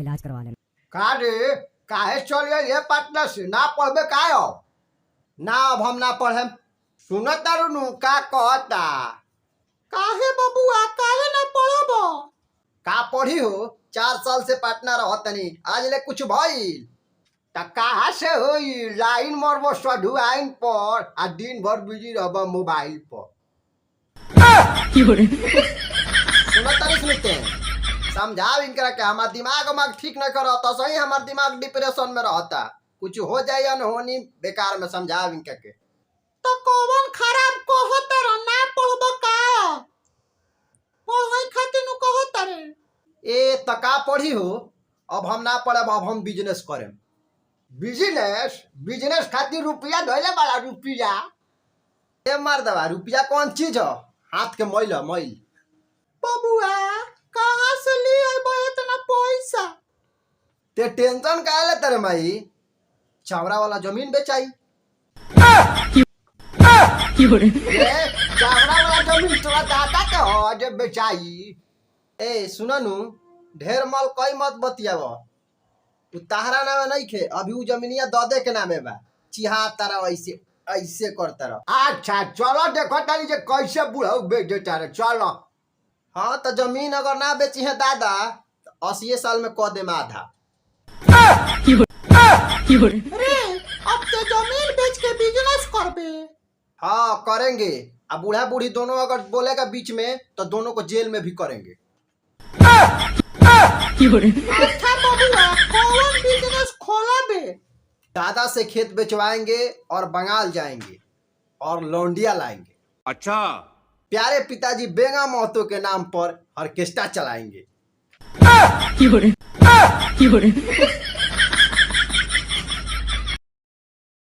इलाज करवा लेना। का रे, काहे चल गए ये पटना से? ना पढ़बे का हो? ना, अब हम ना पढ़ेम। सुनत तारू नु का कहता? काहे बबुआ, काहे ना पढ़ब? का पढ़ी हो? 4 साल से पटना रहतनी, आज ले कुछ भइल त कहाँ से होई? लाइन मरबो सधु आइन पर आ दिन भर बिजी रहब मोबाइल पर। सुनत तारी? सुनते समझाव इनकरा के। हमार दिमाग उमाग ठीक न करत, सही हमार दिमाग डिप्रेशन में रहता। कुछ हो जाए अनहोनी बेकार में। समझाव इनका के। तो कौन खराब कहत रे? ना पढ़ब का? पढ़ाई खातिर नु कहत रे। ए, त का पढ़ी हो? अब हम ना पढ़ब, अब हम बिजनेस करेम। बिजनेस? बिजनेस खातिर रुपया धइले बड़ा रुपया? ए मार दवा, रुपया कौन चीज हो? हाथ के मैल ह, मैल। बबुआ, कहाँ से ले अइबो इतना पैसा? ते टेंशन काहे ले तेरे माई? चावरा वाला जमीन बेचाई। ए, चावरा वाला जमीन तोरा दादा के हो जे बेचाई? ए, सुननु, ढेर मल कई मत बतियाव। उ ताहरा नामे नहीं खे अभी, उ जमीनिया ददे के नामे बा। चिहा तारा ऐसे ऐसे कर तारा। अच्छा चलो, देखो तारी जे कैसे बुढ़ऊ बेच दे तारे। चलो। हाँ, तो जमीन अगर ना बेची है दादा तो 80 साल में कह दे आधा। रे, अब ते जमीन बेच के बिजनेस करबे? हाँ, करेंगे। अब बूढ़ा बूढ़ी दोनों अगर बोलेगा बीच में तो दोनों को जेल में भी करेंगे। अच्छा बबुआ, कौन बिजनेस खोलबे? दादा से खेत बेचवाएंगे और बंगाल जाएंगे और लौंडिया लाएंगे। अच्छा। प्यारे पिताजी बेंगा महतो के नाम पर ऑर्केस्ट्रा चलाएंगे।